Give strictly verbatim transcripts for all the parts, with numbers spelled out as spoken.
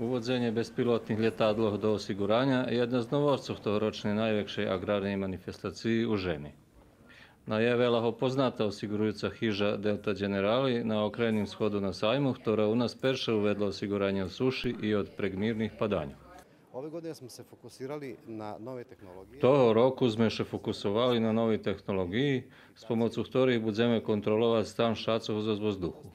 Уводзенє безпилотних лєтадлох до осигураня єдна з новосцох тогорочней найвекшей аграрней манифестациї у жеми. Най є вельо позната осигуруюца хижа Делта Дженерали на Окрейним сходу на Сайму, хтора у нас перша уведла осигуранє од суши и од премирних паданьох. Ove godine smo se fokusirali na nove tehnologije. Того року зме ше фокусовали на нови технолоґиї, з помоцу хторих будземе контроловац стан шацох зоз воздуху.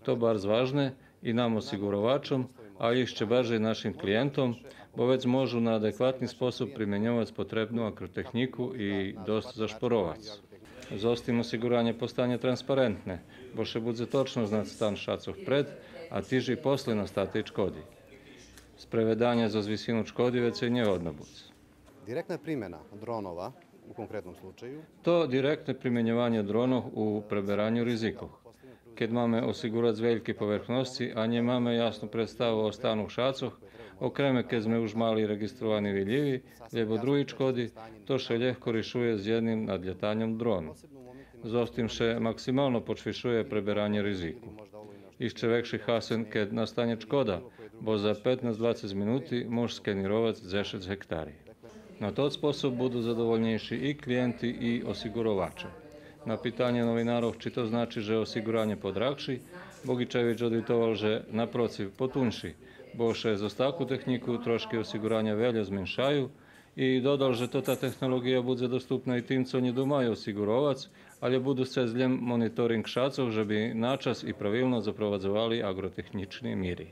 То барз важне и нам, осигуровачом, а ище баржей нашим клиєнтом, бо вец можу на адекватни способ применьовац потребну агротехнїку и досц зашпоровац. Зоз тим осигуранє постанє транспарентне, бо ше будзе точно знац стан шацох пред, а тиж и после настатей чкоди. Спреведанє зоз висину чкоди вецей нє годно буц. Direktna primena dronova u konkretnom slučaju. То директне применьованє дронох у пребераню ризикох. Кед маме осигурац вельки поверхносци, а нє маме ясну представу о стану шацох, окреме кед зме уж мали реґистровани вилїви, лєбо други чкоди, то ше лєгко ришує з єдним надлєтаньом дрону. Зоз тим ше максимално почвишує преберанє ризику. Ище векши хасен кед настанє чкода, бо за петнац-двацец минути мож скенировац дзешец гектари. На тот способ буду задовольнєйши и клиєнти и осигуроваче. На питанє новинарох чи то значи же осигуранє подрагши, Боґичевич одвитовал же напроцив, потунши, бо ше зоз таку технїку трошки осигураня вельо зменшаю, и додал же тота технолоґия будзе доступна и тим цо нє думаю осигуровац, алє буду сцец лєм мониторинґ шацох же би начас и правилно запровадзовали агротехнїчни мири.